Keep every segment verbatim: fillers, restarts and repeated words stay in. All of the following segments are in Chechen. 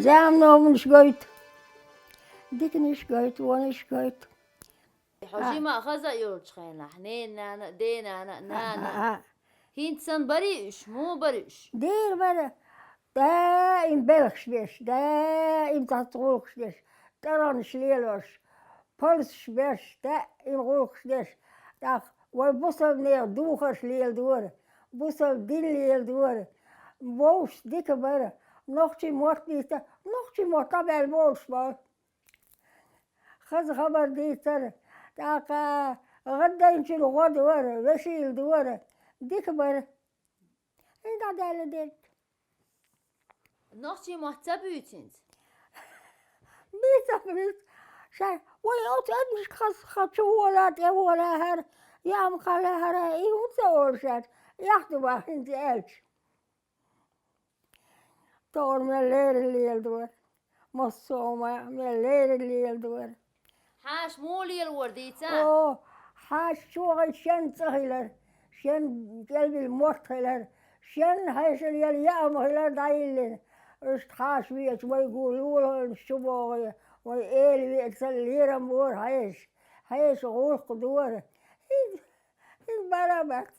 Заманомаш гойту, диканаш гойту, вонаш гойту. Хьо жима хаза а йолчу хенахь, ненан нана а, денан нана а, нана а. ХӀинца санна барий уьш, муха бара уьш? Дера бара, даим белхаш беш, даим цхьацца гӀуллакхаш деш, тӀаранаш лелош, палсаш беш, даим гӀуллакхаш деш. ТӀаккха вай бусалба нехан духарш леладора, бусалба дин леладора, вовшашца дика бара, нохчийн мотт бийца, нохчийн мотт дӀабаьлла болуш бара. Хаза хабар дийцара, тӀаккха гӀаддайначун гӀо дора, вешийла дора, дика бара. И дӀадаьлла дерг. Нохчийн мотт ца буьйцу хӀинца? Буьйцу, буьйцу. Ша, вай оцу адамашка хаза ха чу вола, тӀе вола хӀара, яа ма кхалла хӀара, и хӀунда ца олу шаьш? Эхь ду бах хӀинца аьлча. Товр мел лерина леладора. Массо а хӀума мел лерина леладора. Хьаша муха лелавора дийца? О, хьаша чохь шен цӀа хилар, шен кӀелбилла мотт хилар, шен хьешан ял яа ма хилар дӀайиллина. Иштта хьаша веача, вай гу лулахойнаш чу богӀий, вай эла веача, сан лерам бора хьеша, хьеша гӀуллакх дора. ХӀинца, хӀинца бара бац.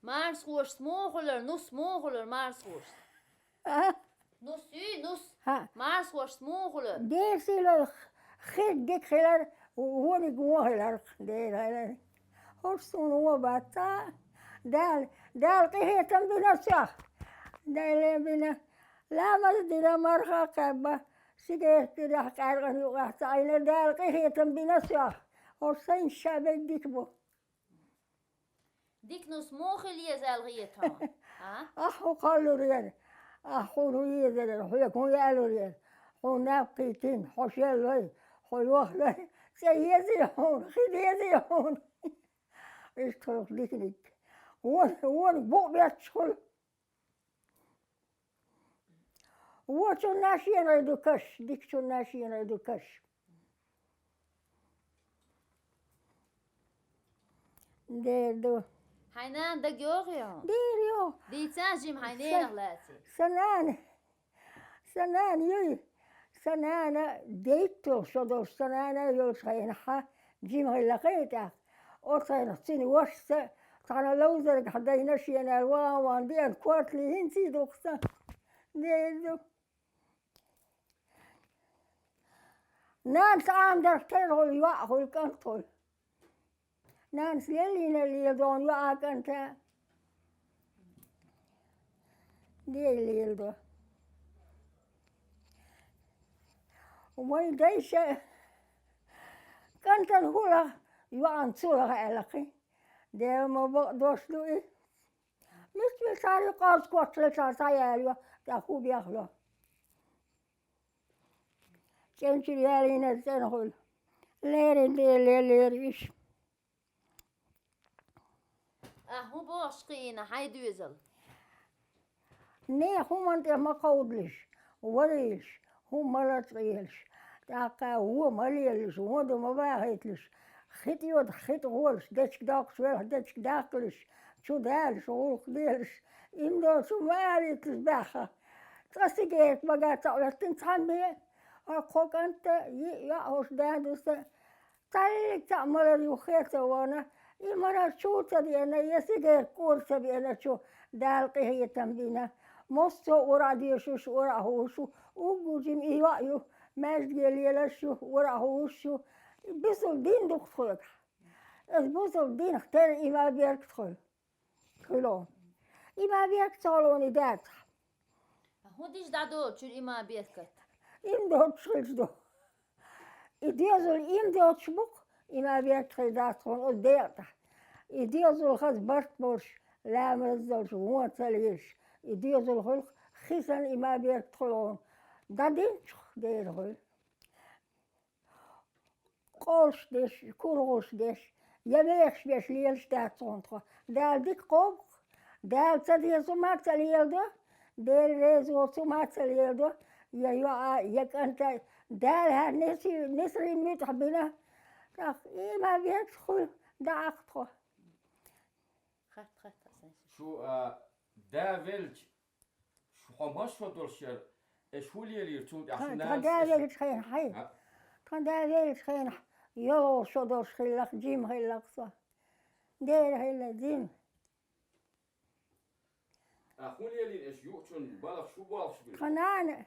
Марсхошца муха хуьлура, нус муха хуьлура марсхошца? А? Нус юй, нус. ХӀаъ. Марсхошца муха хуьлура? Дера сийлахь, хир дика хилар, вониг вон хилар, дера хилар. ХӀорш суна вон бац, а? Дала, Дала къинхетам бина соьх. Дала бина. Ламаз дина, марха кхаьбна, сигарет дина, къаьркъана юкъахь ца Ӏийна, Дала къинхетам бина соьх. ХӀорш сайна ша берг дика бу. Дика нус муха хила еза аьлла хета хьуна? А? Ахь хӀун кхаллур яра? Ахь хӀун езар яра? Хьоьга хӀун яалур яра? Хьуна наб кхийтина, хьо шел вай, хьо йохлой, цӀе езий хьуна, хи дезий хьуна? Иштта хьох диканиг. Вон, вон букъ бетташ хуьлу. Вочунна шена ду каш, дикачунна шена ду каш. Дера ду. Хьайн нана дага йогӀий хьуна? Дера йогӀу. Дийца жима хьайн ненах лаьций? Сан нана, сан нана юй. Сан нана дейтта шо долуш, сан нана йолчу хенахь, жима хилла кхин тӀаккха. Оцу хенахь цуьнан вашас цхьана ловзаргахь дайна шена аьлла, ван-ван деана кортале хӀинций ду-кх сан. Дера ду. Нанас Ӏамадарх тера хуьлу, йоӀ хуьлу, кӀант хуьлу. Нанас лелийна леладо йоӀа кӀанта. Дера леладо. Вайн дайша кӀантана хӀула, йоӀана цула аьлла кхин. Дела ма бакъ дош ду и. Мичча цара и къорза коч лечара схьаяьлла, тӀаккха хӀун бехло? ЦӀенчуьра ялийнарг цӀена хуьлу. Леррина Дела леллера уьш. Ахь хӀун бохуш кхиийна хьайн доьзал? Нехан хӀуманна тӀе ма кховдалаш, варийлаш, хӀума ма лацкъийлаш, тӀаккха вон ма лелалаш, вон ду ма бахийталаш, хи тӀе йодахь хи тӀе гӀолаш, дечиг доккхуш велахь дечиг даккхалаш, чу далаш, гӀуллакх делаш, имдо чу ма алийталаш баьхха. Цкъа сигарет мага ца Ӏоьттина цхьамме, хӀокхо кӀанта, йиъ йоӀ хӀорш дадуса, цхьаьллиг цхьаъ малар юххе а ца вахана, и малар чу ца деана, я сигарет кӀора ца беана чу, Дала къинхетам бина. Массо а ура а дешуш, ура а хууш ву, уггар жима и йоӀ ю, маьждиге лелаш ю, ура а хууш ю. Бусалба дин ду-кх тхоьгахь. Аса бусалба динах тера иман беркат хуьлу. Хуьлу. Иман беркат ца хуьлу и дацахь. ХӀун дича дӀадолучуьра иман беркат? Им доцуш хилча ду. И доьзал им доцуш бу-кх, иман беркат хир дац хьуна оцу декъа тӀехь. И доьзал хаза барт болуш, ламаз а долуш, вон ца лелаш, и доьзал хуьлу-кх хи санна иман беркат хуьлу хьуна. ДӀадинчух дера хуьлу. Къовлуш деш, кургӀуш деш, я мехаш беш лелаш дац хьуна тхо. Дала дика кхобу-кх, Дала ца деза хӀума а ца леладо, Дела реза воцу хӀума а ца леладо, я йоӀа, я кӀанта, Дала хӀара неси-, несарийн муьтӀахь бина, тӀаккха иман беркат хуьлу, дӀаӀаккха тхо. Хатта, хатта, Сан. Шу, а, да велча, шу хьо массо а долуш яра, Эш хӀун лелийра цул тӀаьхьа? Тхан, шун тхан нанас да эш велча хенахь, хьай. А? Тхан да велча хенахь, йолхо шо долуш хиллакх, жима хиллакх со. Дера хилла, жима. А хӀун лелийра эш юучун балхаш, хӀун болхаш бира? Тхан нана,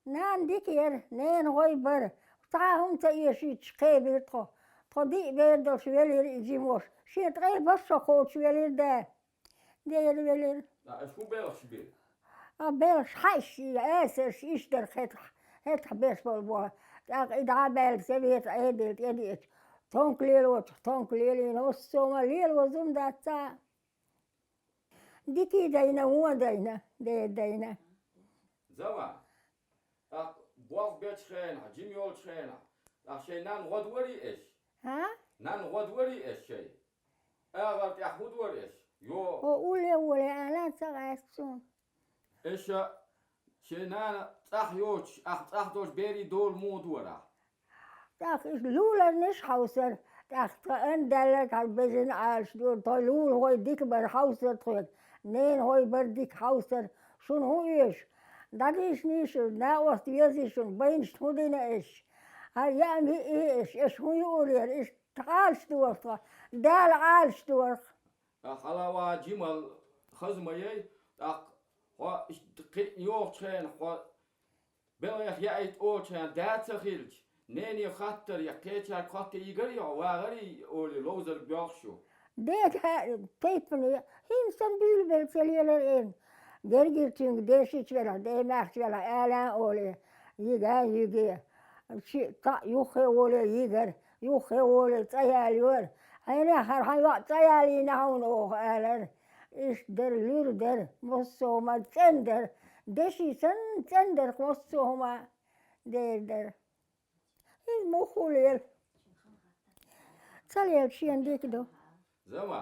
нана дика яра, ненан гӀой бара. Цхьа а хӀума ца эшийча, кхебира тхо. Тхо диъ бер долуш велира и жима ваша. Шен ткъе пхи шо кхочуш велира да. Дера велира. А, аша хӀун белхаш бира? А, белхаш хьаьш, эсарш иштта дара хӀетахь, хӀетахь беш болу боху. ТӀаккха и дӀа а баьлла, совет Ӏедал тӀедеъча, тонка лелочух, тонка лелийна, массо а ма лело зум дац цхьа а. Дика а дайна, вон а дайна, дера дайна. Зама, тӀаккха болх бечу хенахь, жима йолчу хенахь, тӀаккха шайн нанна гӀо дорий эш? А? Нанна гӀо дорий эш шайн? АгӀар тӀехь хӀун дора эш? Йо. Хьо улле воле ала ца гӀаьста суна. Эша шен нана цӀахь йоцуш, ахь цӀахь долчу берийн дола муха дора ахь? ТӀаккха иштта луларнаш хьовсара, тӀаккха тхан ан даьлларг хьан безина Ӏалаш дора, тхо лулахой дика бара хьовсара тхоьга, ненахой бара дика хьовсара, шуна хӀун оьшу? ДӀадийшинийша, накъост везий шуна, байнашна хӀун дина эш? ХӀара яа ма йиъий эш, эш хӀун юурера, иштта Ӏалаш дора тхо, Дала Ӏалаш дора. ТӀаккха хьала ван жимал хаза ма яй, тӀаккха хьо иштта кхиъна йогӀучу хенахь хьо белхех яийта олучу хенахь да ца хилча, нене хаттар я кхечаьрга хатта йигар я хьо, вагӀарий олий, ловзарг боьлхуш ю. Дега хьаьа, тайпана, хӀинца сан буьйлабелла ца лелара эн. Гергира цуьнга дешича велахь, даймахча велахь, ала а олий, йига а йиге. Ши, цхьаъ юххе а волий, йигара. Юххе а волий, цӀа ялайора. Хьенех хӀара хьан йоӀ цӀа ялийна хьуна оха, алара. Иштта дара, луьра дара, массо а ма цӀена дара. Деши санна цӀена дара массо а хӀума. Дера дара. Иза муха лела? Ца лела, шена дика ду. Зама,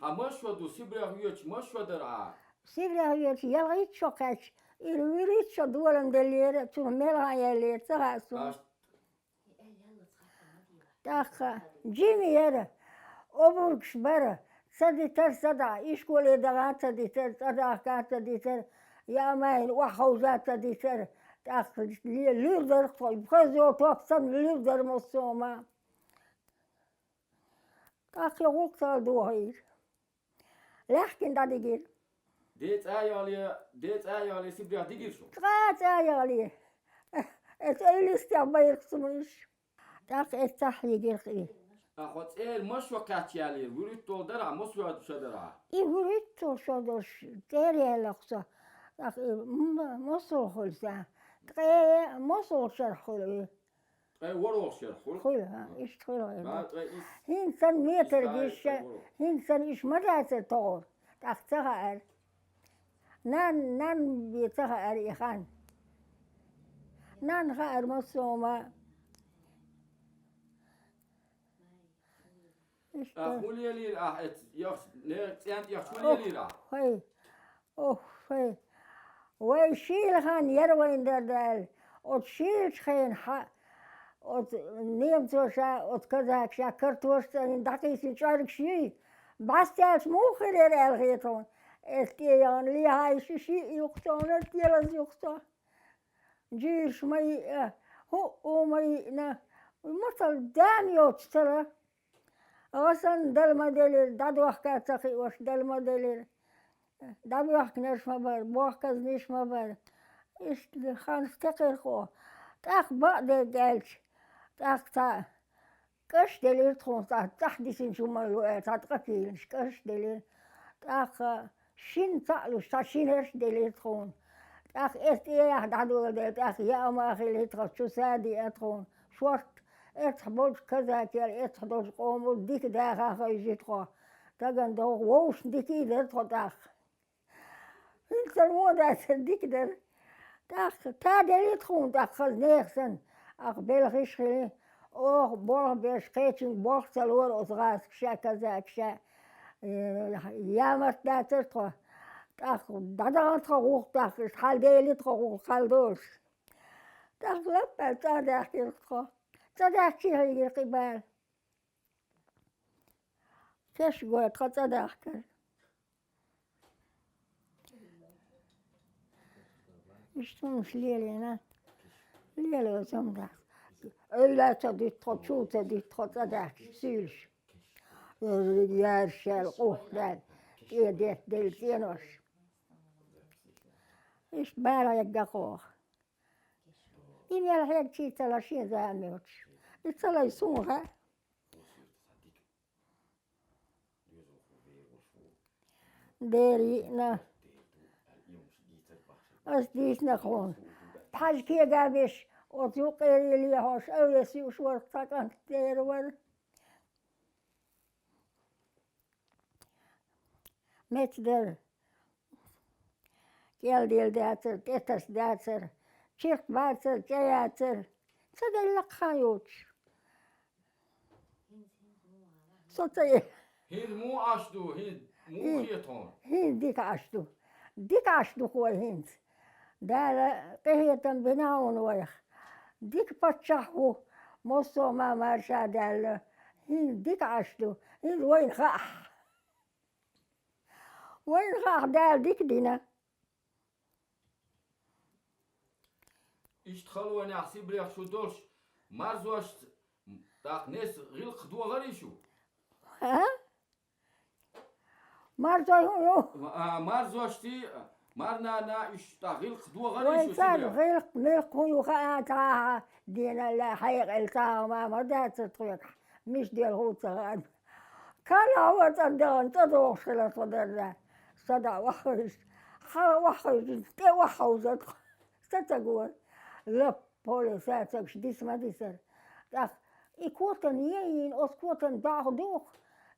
хьан масшо ду, Сибрех йоьдуш масшо дара Ӏа? Сибрех йоьдуш ялхитта шо кхаьчча, ира вуьрхӀитта шо долам деллера, цунах мел хьан яьллера, ца хаьа суна. Аш ТӀаккха жима яра, обургаш бара, ца дитара, ца дахьа, ишколе даха а ца дитара, цӀа дахка а ца дитара, яа майна охьаховжа а ца дитара, тӀаккха ле-, луьра дара тхо, хазо топ санна луьра дара массо а ма. ТӀаккха и гӀуллакх ца дохийра. Лаьхкина дӀадигира. Де цӀа а яхале, де цӀа а яхале, Сибрех дигира шу? Цкъа а цӀа а яхале. Эцу эвлистехь байракх цу муьйш. ТӀаккха эцу цхьаьна йигира-кх и. А хьо цӀера масшо кхаьчча ялийра, вуьрхӀитта долу дара, масшо шо дара? И вуьрхӀитта шо долуш цӀера яьлла-кх со. ТӀаккха и м-, масул хуьлу сан. Ткъе масул шарахь хуьлу и. Ткъе ворхӀалгӀа шарахь хуьлу? Хуьлу, хӀа, иштта хуьлу. Ма, ткъе исс. ХӀинца сан метр исс гиша, ткъе ворхӀалгӀа. ХӀинца сан иш ма дацара тохур, тӀаккха ца хаьара. Нан, нан бен ца хаьара и хан. Нан хаьара массо а ма. Иштта. А хӀун лелийра ахь эцу, яхаш, не, цӀен тӀехь хӀун лелийра ахь? Ох, хӀай. Ох, хӀай. Вай шийла хан яра вайн дар даьлла. Оцу шийлачу хенахь, оцу немцоша, оцу казакаша картош цӀанйина дӀакхийсина чӀоргаш юй. БӀаьстаьлча муха хир яра аьлла хета хьуна. Эс тӀе яхана лехьа ши шиъ юккъе цо, хӀунда тӀелаза юккъе цо. Жийраш ма йиъна, хӀуъу ма йиъна, мацалла дама йоцуш ца ло. ГӀа санна дала ма делира, дӀадохка ца хиош дала ма делира. ДӀабоьхкинарш ма бара, бохказниш ма бара. Иштта хан стекхира хьо. ТӀаккха бакъдерг аьлча, тӀаккха цхьа кӀаш делира тхуна, цхьа цӀахь дисинчу хӀуманна лу аьлла, цхьа ткъа кийланаш кӀаш делира. ТӀаккха шина цхьаъ луш, цхьа шинарш делира тхуна. ТӀаккха эс тӀеяхь дӀадоладелла, тӀаккха яа ма хилла тхо, чу саде а тхуна. Шорта, эцхьа болчу казакел, эцхьа долчу къомо дика даха а хевши тхо. Тагана догӀу вовшашна дика а дара тхо тӀаккха. ХӀинца вон дацара дика дара. ТӀаккха таделира тхуна тӀаккха хаза нехан санна, ахь белхаш а хили, оха болх беш кхечуьнга болх ца лора оцу гӀазкаша, казакаша, э, ямарт дацара тхо. ТӀаккха дӀадахана тхо гӀуллакх тӀаккха, иштта хьалдели тхо гӀуллакх хьалдолуш. ТӀаккха лаппаьлла цӀа даьхкира тхо. ЦӀа даьхкича хьийгира кхин бала. Кеш гой тхо цӀа дахкара. Иштта хӀуманаш лелийна, лело цамдас. Ойла ца дуьту тхо, чу ца дуьту тхо, цӀа даьхкича суьйлуш. Яьржал, къухдаьлла, тӀе детта делла цӀенош. Иштта бала хьегна кхоха. И мел хьегча ца ло шен зама йоцуш. И ца лай суна хаьа. Дера йиъна. Ас дийцина хьуна. Пхьажа кега беш, оцу юкъера лехьош, овес юуш вара цхьа кӀант дера вара. Меца дара. КӀел дела дацара, тӀетаса дацара, чиркх бацара, чӀе яцара. Ца делла кхаъ йоцуш. Со ца е- ХӀинца муха Ӏаш ду, хӀинца муха хета хьуна? ХӀинца дика Ӏаш ду. Дика Ӏаш ду-кх вай хӀинца. Дала къинхетам бина хьуна вайх. Дика паччахь ву, массо а ма марша даьлла. ХӀинца дика Ӏаш ду. ХӀинца вайна хаахь. Вайна хаахь, Дала дика дина. Иштта халонехь Сибрех шу долуш, марзошца тӀаккха нес гӀиллакх догӀарий шу? А? Марзой хӀун ю? А, марзошций, марнана уьш тӀаккха гӀиллакх догӀарий шу Сибрех? Вай цара гӀиллакх-миллакх хӀун ю хаа ца хьа, дена лаьа хьекъал ца хьа ма, ма дацара тхоьгахь, миш дела хӀу ца хаьа. Карла хьо цӀа дахана, цӀа дохуш хила тхо дарра. СадаӀа охьахевшина, хьала охьахевшина, тӀе охьахевшина тхо. Са ца гора. Лап поле сацагаш диса ма дисара. ТӀаккха и котан е йийна, оцу котан доӀа дух,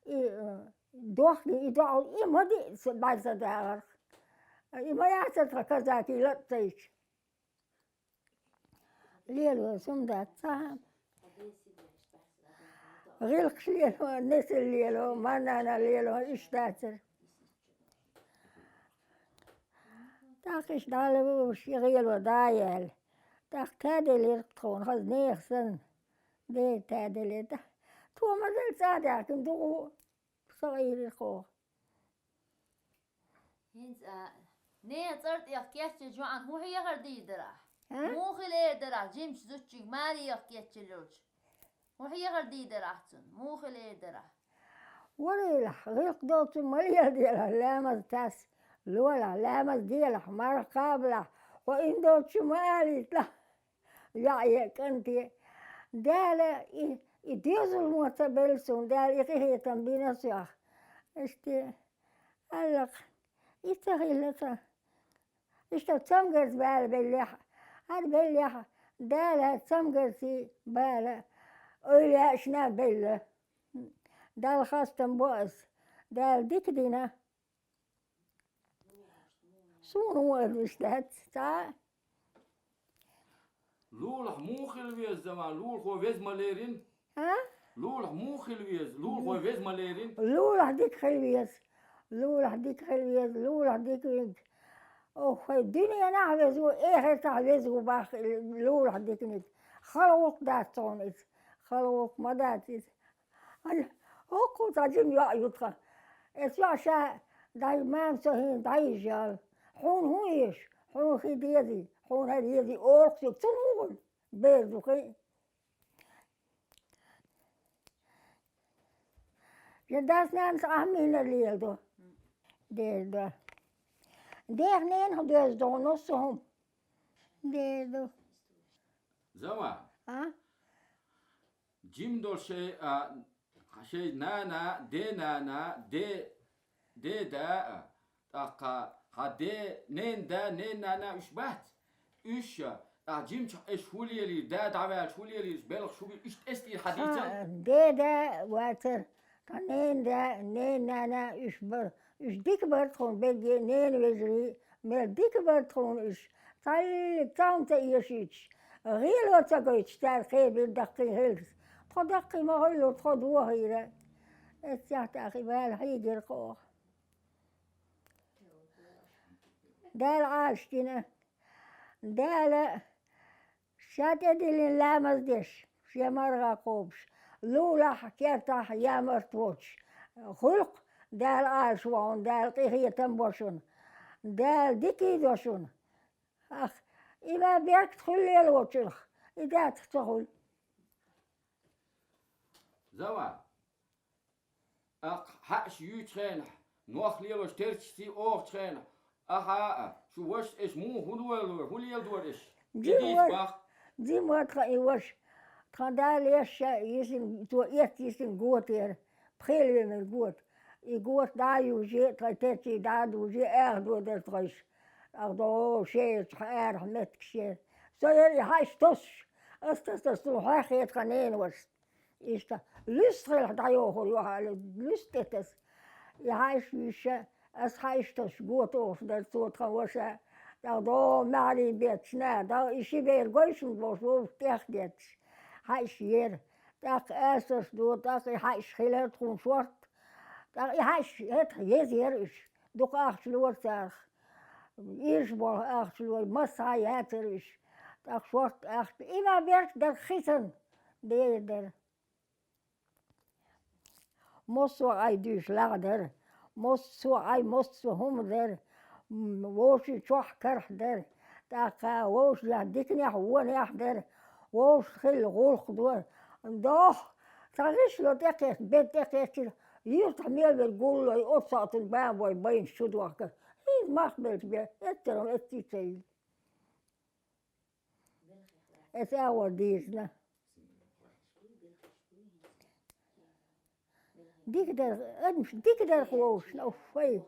и, э, дохкий, и доӀа, и ма диъ са бӀаьрса дахарх. И ма яцара тхан казакий лаъ ца йича. Лело, сум дац цхьа. ГӀиллакхаш лело, несал лело, марнана лело, иштта дацара. ТӀаккха иштта дӀалуш, и гӀело дӀаяьлла. ТӀаккха таделира тхуна, хаза нехан санна. Дера таделира. Тхо ма-дарра цӀа даьхкина, дукха со Ӏийрира кхоха. ХӀинца, а, нехан цӀар тӀех кечъяьлча жоьӀан хӀун хьехар дийр дара ахь? А? Муха хила эр дара ахь, жимачу зудчуьнга маре яха кечъяьлча? ХӀун хьехар дийр дара ахь цунна? Муха хила эр дара ахь? Варелахь, гӀиллакх доцург ма леладелахь, ламаз тас, лолахь, ламаз делахь, марха кхабалахь, хьо ин доцучу ма алийталахь. ЙоӀе, кӀанте, Дала и, и доьзалхо ца белла суна, Дала и къинхетам бина соьх. Иштта, аллакх, и ца хилла ца. Иштта цамгарца бала беллехь, хӀара беллехь, Дала цамгарций бала, ойла яшна белла. Далла хастам бо ас. Дала дика дина. Суна вон аьлла вуьш дац, цхьа а. Лулахь муха хила веза, заман, лулахо веза ма лерина? А? Лулахь муха хила веза, лулахо веза ма лерина? Лулахь дика хила веза. Лулахь дика хила веза, лулахь дика веза. Ох, хӀай дуьненахь веза ву, эхартахь веза ву бах, лулахь диканиг. Хала гӀуллакх дац цунна иза. Хала гӀуллакх ма дац иза. Ай, хӀокхо цхьа жима йоӀ ю тхан. Эс йоӀ ша дӀай, мама, со хӀинца дӀайижа ял. Хьуна хӀун еш? Хьуна хи дезий? Хьуна хӀара езий? Олуш ю. Цунна хӀун гӀур? Бер ду хи. Я дас-нанас ахьа мийнар леладо? Дер до. Дех-ненах доьзна догӀу нус хӀума. Дер ду. Зама. А? Жима долу шайн, а, шайн нана, де-нана, де-, деда, а, тӀаккха хьан де-, ненан да, ненан нана уьш бац? Уьш, а, тӀаккха жимчохь эш хӀун лелийра, да дӀаваьлча хӀун лелийра, белхаш хӀун бу, иштта эс тӀера хьан дийцар? Хьан деда вацара, тхан ненан да, ненан нана уьш бара. Уьш дика бара тхуна, берриге ненан вежарий, мел дика бара тхуна уьш. Цхьаьллиг цхьа хӀума ца эшийташ, гӀело ца гойтуш, цара кхебира даккхий хиларца. Тхо даккхий ма хуьллура, тхо дохийра. Эццехь тӀаккха и бала хьийгира кхоха. Дала Ӏалашдина. Дала ша тӀедиллина ламаз деш, шен марха кхобуш, лулахь, кертахь ямарт воцуш, хуьлу-кх Дала Ӏалашван, Дала къинхетам бо шуна, Дала дикий до шуна. Ах, И ма беркат хуьлу лелочунах, и дацах ца хуьлу. Зава, аккха хьаъаш юьйцу хенахь, нох лелош терчашций охучу хенахь, ахьа а, шу вашас эш муха хӀун лелдора, хӀун лелдора эш? И Дима дийца вар, бах. Дима вар тхан и ваша. Тхан да леш ша йисина, цо эцна йисина гота яра, пхелавемар гота. И гота дӀа а юже, тхайн терчий дӀа а дуже, аьхадо дара тхойша. Ахьа до шеца арахь меттигаш яра. Со яра и хьаьш тосуш, ас тасар суна хьоьххе тхан ненан вашас. Иштта, луьста хилахь дӀайохур ю хьала, луьста тӀе таса. И хьаьш вуьйша, ас хьаьш тосуш го тохуш дара цо тхан ваша, тӀаккха догӀу маьхьарий бетташ на, дагӀа и ши бер гой шуна бохуш, вовшах тӀех гетташ. Хьаьш ера. ТӀаккха асарш ду, тӀаккха и хьаьш хилара тхуна шорта. ТӀаккха и хьаьш хӀетахь еза яра уьш. Дукха ахча лора царах. Ирш болу ахча лора, массахьа яцара уьш. ТӀаккха шорта ахча. И ма беркат дара хи санна. Дера дара. Массо а Ӏай дуьйш лахьа дара, массо а Ӏай массо а хӀума дара, м, вовшийн чохь карахь дара, тӀаккха вовшашна диканехь, вонехь дара, вовшашна хилла гӀуллакх дора. Дохьа, цхьа гӀишло тӀекхетта, бед тӀекхеттира, юьртахь мел верг гуллой, оццу сохьтан бан бой байнаш чу дохкара. ХӀинца мах белча бен, эццеран эцций ца йилла. Эс агӀор дийзина. Дика дара, адамаш дика дара вовшашна, уффай.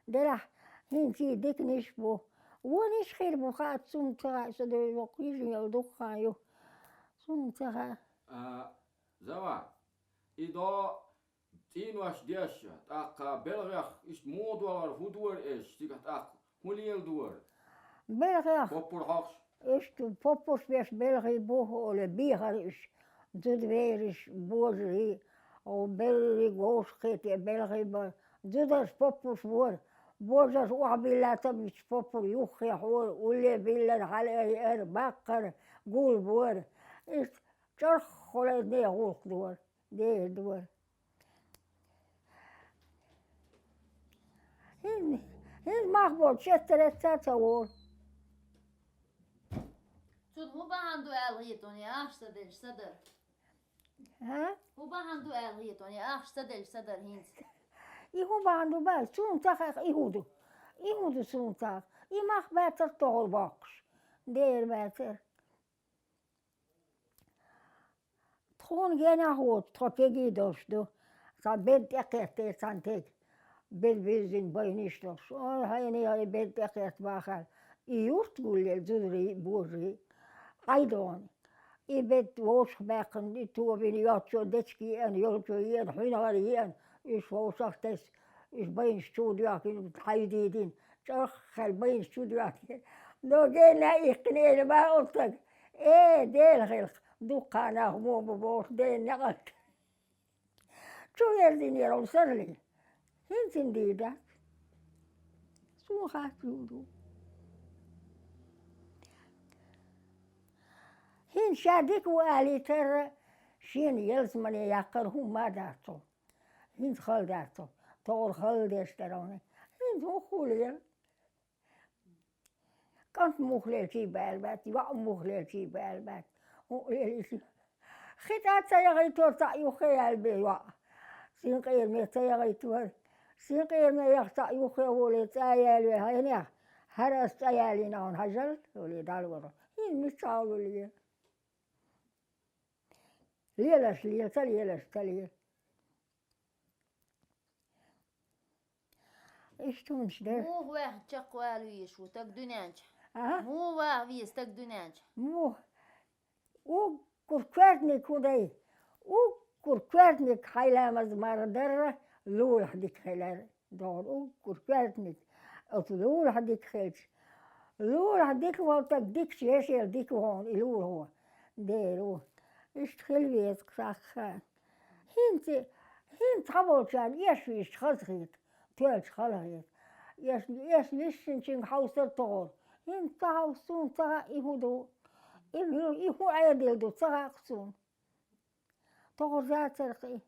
Делахь, хӀинца и диканиш бу. Вониш хир бу, хаьа, суна ца хаьа, со дойла воккха йижина йолу дукха хан ю. Суна ца хаьа. А, Зава, и до цӀийнош деш, тӀаккха белхех иштта муха долхура, хӀун дора эш, цигахь тӀаккха хӀун леладора? Белхех. Поппур хьокхуш? Иштта поппурш беш белхий бу, олий, бехара уьш, зуда вевзаш, божарий, о, берриг вовшахкхетий белхий бара. Зударш поппурш бора, божарш охьабилла ца бича поппур юххехь вора, улле биллара, хьала а еара, баккхара, гулбора. Иштта чӀорххула нехан гӀуллакх дора. Дера дора. ХӀинца, хӀинца мах боцуш эццара эцца а ца вора. Цунна хӀун бахьана ду аьлла хетий, я ахча ца делча ца дара? ХӀа? ХӀун бахьана ду аьлла хетий, я ахча ца делча ца дара хӀинца? И хӀун бахьана ду бац, суна ца хаьа, и хӀун ду? И хӀун ду суна ца хаьа? И мах бацара тохур боккхуш. Дера бацара. Тхуна генахь воцу, тхо кегий долуш ду. Цхьа бед тӀекхеттера цхьана кега. Бед бирзина байниш долуш. Ой, хьайна, хьай бед тӀекхетта бахара. И юрт гуллел зударий, божарий. Ӏай догӀна. И бед вовшах баьккхина, и тобина йоцчо дечиг еана, йолчо еана, хьуьнагӀар еана. Уьш вовшах тесна, уьш байнаш чу доьхкина, хьай дийдина. ЧӀарххьал байнаш чу доьхкина. Но гена иккхина эли ма оццаг. Э, Дела хилха, дуккха нах мо бу бохуш дена некъалт. Чу верзинера ву сарлий? ХӀинца дийр дац. Суна хац юр ду. ХӀинца ша дика ву алийтарра, шена ялсамане яккхар хӀумма а дац цо. ХӀинца хала дац цо. Тохара хала деш дара вайн. ХӀинца хӀун хуьлу яра? КӀант муха лелчий баьлла бац, йоӀ муха лелчий баьлла бац. ХӀун лелийча? Хи цӀа ца яхийтора цхьаъ юххе яьлла бен йоӀ. Синкъераме ца яхийтора. Синкъераме яха цхьаъ юххе волий цӀа яьлла ве хьенех, хӀара ас цӀа яьллина хьуна хьажал, волий дӀалора. ХӀинца мичахь лулий? Лелаш лела, ца лелаш ца лела. Иштта хӀуманаш дара. Муха ваьхна чекхвала везаш ву стаг дуьнен чу? А? Муха ваха веза стаг дуьнен чу? Муха? Уггар коьртаниг хӀун дай? Уггар коьртаниг хьайн ламаз мара дарра, лулахь дика хилар. ДогӀур уггар коьртаниг. Оцу лулахь дика хилча. Лулахь дика волу стаг дикачу вешера дика ву хьуна и лулахо. Дера ву. Иштта хила веза-кх сахха. ХӀинца, хӀинца цхьаболчарна эш висча хазахета, тоьлча халагӀета. Эш, эш висинчуьнга хьовсар тохара. ХӀинца ца хьовса, суна ца хаьа и хӀун ду. И, и хӀун Ӏедал ду, ца хаьа-кх суна. Тохара дацара-кх и.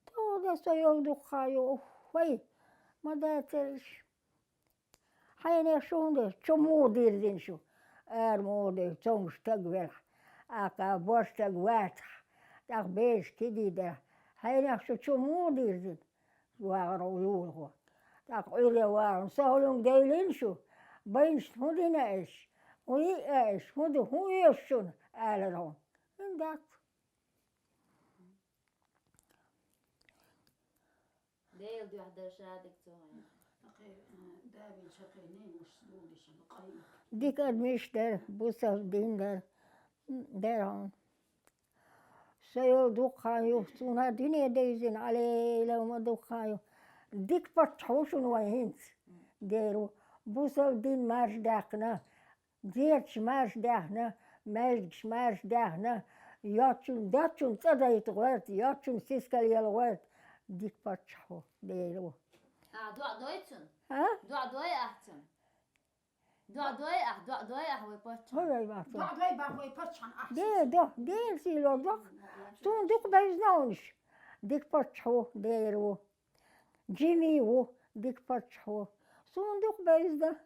Тохара дан со йолу дукха ю, уф, вай, ма дацара иш. Хьенех шу хӀунда, чу муха дирзина шу? Ара муха дирзина, цомгуш стаг велахь, аккха бош стаг вацахь, тӀаккха бераш кхидийдалахь, хьенех шу чу муха дирзина? ВагӀар ву юлахо. ТӀаккха Ӏуьйре вагӀарна, со хӀуллунг девлина шу, байнашна хӀун дина аша? ХӀун йиъ аша? ХӀун ду, хӀун оьшу шуна? Алара хьуна. ХӀунда дац? Дела дуьхьа дар шадерг цу хьайна. Хьакхе, э, да вилча хьакхе, немаш дулдеш, хьакхе. Дика адамаш дара, бусалба дин дара. Дера хьуна. Со йолу дукха хан ю, суна дуьне девзина, Ӏалейла ма дукха хан ю. Дика паччахь ву шуна вайн хӀинца, дера ву. Бусалба дин марша даьккхина, зерачу марша даьхна, маьждигаш марша даьхна, йочун, дочун цӀа дайта гӀоьрта, йочун сискал яла гӀоьрта, дика паччахь ву, дера ву. А, доӀа дой цунна? А? ДоӀа дой ахь цунна? ДоӀа дой ахь, доӀа дой ахь вай паччахьан. ХӀой вай вацахь? ДоӀа дой бах вай паччахьан ахь. Де, до, де, сийло, до. Суна дукха безна уьш. Дика паччахь ву, дера ву. Жимий ву, дика паччахь ву. Суна дукха безна.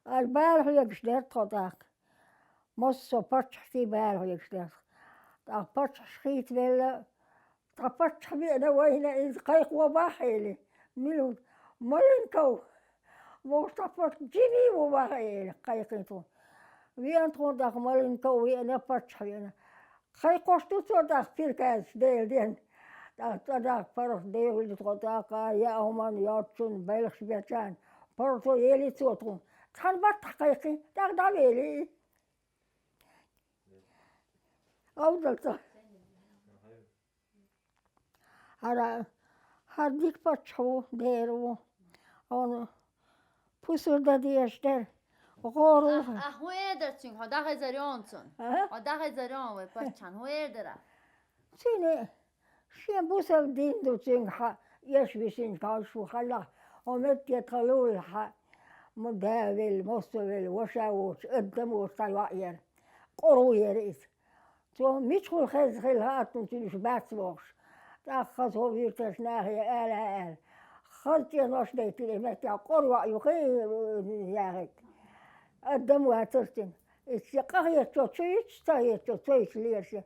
Аш бала хьоьгуш дара тхо тӀаккха. Массо а паччахьтий бала хьоьгуш дара. ТӀаккха паччахьаш хийцавелла, тхан паччахь веана вайна иза кхайкхо бахьа эли. Мила ву? Маленков. Вовшах паччахь жимий ву бахьа эли, кхайкхина тхуна. Веана тхуна тӀаккха Маленков веана, паччахь веана. Кхайкхош ду цо тӀаккха приказ Делан денна. ТӀаккха цӀа даккха паргӀат девлла тхо тӀаккха, яа хӀуманна, йочунна, белхаш бечарна. ПаргӀато ели цо тхуна. Цхьана баттахь кхайкхи, тӀаккха дӀавели и. Овдал цо. ХӀара, хӀара дика паччахь ву, дера ву. Ону пусар дан дезаш дара. ГӀора ву. Ахь, ахь хӀун эр дара цуьнга? Хьо дӀахезар йону цунна? А? Хьо дӀахезар йону вай паччахьна? ХӀун эр дара? Цуьнан шен бусалба дин ду цуьнга хьан, эш висинчу хьовш ву хьаллахь, хьо метте тхан лулахьа, ма да велла, массо а велла, ваша воцуш, адам воцуш цхьа йоӀ яра. КъоргӀа яра иза. Цо мичахула хезна хилла хаьттина цуьнан уьш бац бохуш. ТӀаккха хаза хӀо вуьрташ нахе ала аьлла. Хаза цӀенош дайтина и меттехь къора йоӀ ю хи яхийта. Адам вацара цуьнан. Иза шен къахетачо чу йитча, ца хетачо ца йитча леша.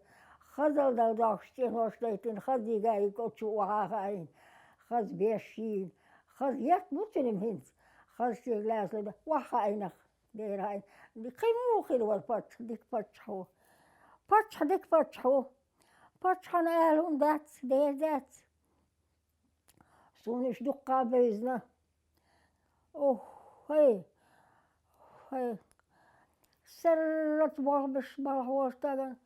Хазалла дала дохкуш цӀенош дайтина, хаза йига йига оцу чу охьа а хаийна. Хаза беш йийна. Хаза етта бу цуьнан хӀинца. Хаза шега лаьцна охьа хаийнах. Дера хьайн, кхин муха хир вара паччахь, дика паччахь ву. Паччахь дика паччахь ву. Паччахьан ала хӀума дац, дера дац. Суна уьш дуккха а бевзина. Ох, хей, хей. Саррат болх беш балхахь волу стагана,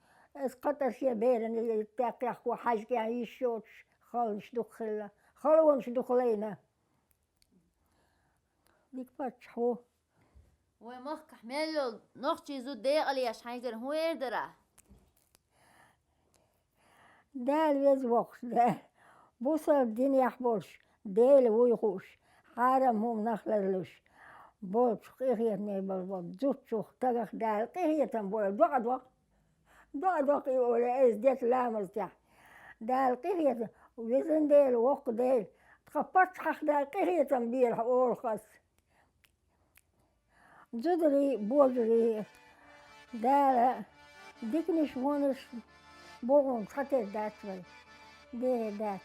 иза кхатар шен берана тӀекхехко хьаьжкӀехь йиш йоцуш, халонаш дукха хилла, халонаш дукха лайна. Дика паччахь ву. Вай махкахь мел йолу нохчий зуда декъала еш хьайгара хӀун эр дара? Дала веза воккхуш, Дала, бусалба динехь болуш, Дела вуй хууш, хьарам хӀуманах ларлуш болчух къинхетаме болу зудчух, стагах Дала къинхетам бойла, доӀа доккху. ДоӀа доккху и олий, айса дечу ламазтехь. Дала къинхетам, везан Дела, воккха Дела, тхан паччахьах Дала къинхетам белахь олу хаза. Зударий, божарий, Дала диканаш, вонаш бохург цхьатерра дац вай. Дера дац.